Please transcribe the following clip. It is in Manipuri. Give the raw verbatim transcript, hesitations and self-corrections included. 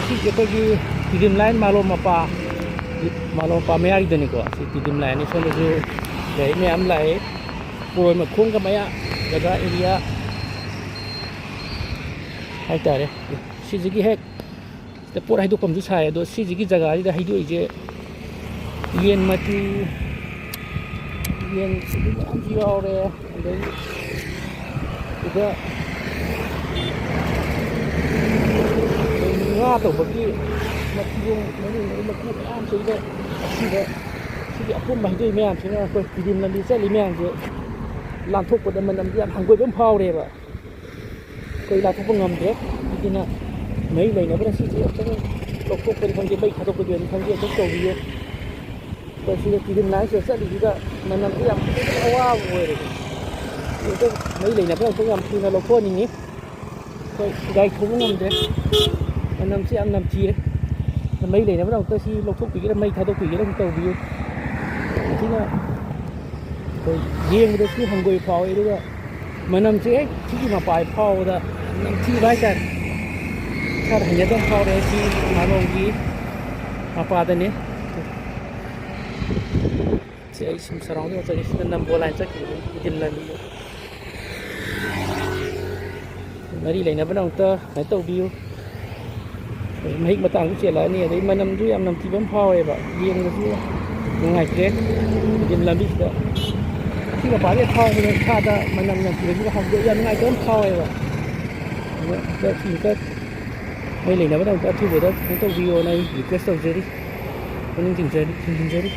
ꯁꯤꯁꯦ ꯑꯩꯈꯣꯏꯒꯤ ꯇꯤꯗꯤꯝ ꯂꯥꯏꯟ ꯃꯥꯂꯣꯝ ꯃꯄꯥ, ꯃꯥꯂꯣꯝ ꯃꯄꯥ ꯃꯌꯥꯒꯤꯗꯅꯤꯀꯣ꯫ ꯁꯤ ꯇꯤꯗꯤꯝ ꯂꯥꯏꯟꯅꯤ꯫ ꯁꯣꯝꯗꯁꯨ ꯒꯥꯔꯤ ꯃꯌꯥꯝ ꯂꯥꯛꯑꯦ꯫ ꯄꯣꯔꯣꯏ ꯃꯈꯣꯡꯒ ꯃꯌꯥ ꯖꯒꯥ ꯑꯦꯔꯤꯌꯥ ꯍꯥꯏꯇꯥꯔꯦ꯫ ꯁꯤꯁꯤꯒꯤ ꯍꯦꯛ ꯁꯤꯗ ꯄꯣꯠ ꯍꯩꯗꯣꯛꯐꯝꯁꯨ ꯁꯥꯏ꯫ ꯑꯗꯣ ꯁꯤꯁꯤꯒꯤ ꯖꯒꯥꯁꯤꯗ ꯍꯩꯗꯣꯛꯏꯁꯦ ꯌꯦꯟ ꯃꯇꯨ, ꯌꯦꯟ ꯑꯗꯨ ꯃꯌꯥꯝꯁꯨ ꯌꯥꯎꯔꯦ꯫ ꯑꯗꯩ ꯁꯤꯗ ꯉꯥ ꯇꯧꯕꯒꯤ ꯃꯇꯨ, ꯃꯔꯨ ꯃꯔꯨ ꯃꯀꯨ ꯃꯌꯥꯝꯁꯤꯗ, ꯑꯁꯤꯗ ꯁꯤꯒꯤ ꯑꯄꯨꯝꯕ ꯍꯩꯗꯣꯛꯏ ꯃꯌꯥꯝꯁꯤꯅ ꯑꯩꯈꯣꯏ ꯇꯤꯗꯤꯝ ꯂꯝꯕꯤ ꯆꯠꯂꯤ ꯃꯌꯥꯝꯁꯦ ꯂꯥꯟꯊꯣꯛꯄꯗ ꯃꯅꯝꯗꯤ ꯌꯥꯝ ꯍꯪꯒꯣꯏꯕ ꯑꯃ ꯐꯥꯎꯔꯦꯕ꯫ ꯑꯩꯈꯣꯏ ꯂꯥꯟꯊꯣꯛꯄ ꯉꯝꯗ꯭ꯔꯦ꯫ ꯑꯗꯨꯅ ꯃꯔꯤ ꯂꯩꯅꯕꯅ ꯁꯤꯁꯦ ꯑꯝꯇꯪ ꯂꯧꯊꯣꯛꯄꯅꯤ ꯈꯪꯗꯦ, ꯃꯩ ꯊꯥꯗꯣꯛꯄꯗꯤ ꯑꯣꯏꯅꯤ ꯈꯪꯗꯦ, ꯑꯝꯇꯪ ꯇꯧꯕꯤꯌꯨ꯫ ꯑꯩꯈꯣꯏ ꯁꯤꯗ ꯇꯤꯗꯤꯝ ꯂꯥꯏꯟꯁꯤꯗ ꯆꯠꯂꯤꯁꯤꯗ ꯃꯅꯝꯁꯦ ꯌꯥꯝ ꯊꯤꯅ ꯑꯋꯥꯕ ꯑꯣꯏꯔꯦ꯫ ꯑꯝꯇꯪ ꯃꯔꯤ ꯂꯩꯅꯕꯅ ꯑꯝꯇꯪ ꯌꯥꯝ ꯊꯨꯅ ꯂꯧꯊꯣꯛꯍꯟꯅꯤꯡꯉꯤ꯫ ꯑꯩꯈꯣꯏ ꯒꯥꯔꯤ ꯊꯧꯕ ꯉꯝꯗ꯭ꯔꯦ, ꯃꯅꯝꯁꯤ ꯌꯥꯝ ꯅꯝꯊꯤꯔꯦ꯫ ꯃꯩ ꯂꯩꯅꯕꯅ ꯑꯃꯨꯛꯇ ꯁꯤ ꯂꯧꯊꯣꯛꯄꯤꯒꯦꯔꯥ, ꯃꯩ ꯊꯥꯗꯣꯛꯄꯤꯒꯦꯔꯥ ꯑꯃꯨꯛ ꯇꯧꯕꯤꯌꯨ꯫ ꯌꯥꯝ ꯊꯤꯅ ꯑꯩꯈꯣꯏ ꯌꯦꯡꯕꯗꯁꯨ ꯍꯪꯒꯣꯏ ꯐꯥꯎꯋꯦ, ꯑꯗꯨꯒ ꯃꯅꯝꯁꯦ ꯍꯦꯛ ꯁꯤꯒꯤ ꯃꯄꯥ ꯐꯥꯎꯕꯗ ꯅꯝꯊꯤꯕ ꯍꯥꯏꯇꯥꯔꯦ꯫ ꯏꯁꯥꯗ ꯍꯩꯅꯗꯕ ꯐꯥꯎꯔꯦ꯫ ꯁꯤ ꯃꯥꯂꯣꯝꯒꯤ ꯃꯄꯥꯗꯅꯦ꯫ ꯁꯤ ꯑꯩ ꯁꯨꯝ ꯁꯔꯥꯎꯟꯗꯤꯡ ꯆꯠꯂꯤ꯫ ꯁꯤꯗ ꯅꯝꯕꯣꯜ ꯂꯥꯏꯟ ꯆꯠꯈꯤꯕꯅꯤ, ꯏꯗꯤꯝ ꯂꯝꯕꯤꯗ꯫ ꯃꯔꯤ ꯂꯩꯅꯕꯅ ꯑꯃꯨꯛꯇ ꯀꯩꯅꯣ ꯇꯧꯕꯤꯌꯨ꯫ ꯃꯍꯤꯛ ꯃꯇꯥꯡꯁꯨ ꯆꯦꯜꯂꯛꯑꯅꯤ, ꯑꯗꯩ ꯃꯅꯝꯁꯨ ꯌꯥꯝ ꯅꯝꯊꯤꯕ ꯑꯃ ꯐꯥꯎꯋꯦꯕ, ꯌꯦꯡꯕꯁꯨ ꯅꯨꯡꯉꯥꯏꯇ꯭ꯔꯦ꯫ ꯏꯗꯤꯝ ꯂꯝꯕꯤꯁꯤꯗ ꯑꯁꯤ ꯃꯄꯥꯗꯒꯤ ꯐꯥꯎꯕꯗ ꯏꯁꯥꯗ ꯃꯅꯝ ꯅꯝꯊꯤꯕꯁꯤꯒ ꯍꯪꯒꯣꯏꯕ ꯌꯥꯝ ꯅꯨꯡꯉꯥꯏꯇꯕ ꯑꯃ ꯐꯥꯎꯋꯦꯕ꯫ ꯑꯗꯣ ꯑꯝꯇ ꯁꯤ ꯑꯝꯇ ꯃꯔꯤ ꯂꯩꯅꯕꯅ ꯑꯃꯨꯛꯇ ꯑꯊꯨꯕꯗ ꯀꯩꯅꯣ ꯇꯧꯕꯤꯌꯣꯅ ꯑꯩ ꯔꯤꯀ꯭ꯋꯦꯁ ꯇꯧꯖꯔꯤ, ꯄꯨꯛꯅꯤꯡ ꯆꯤꯡꯖꯔꯤ, ꯊꯤꯡꯖꯤꯟꯖꯔꯤ꯫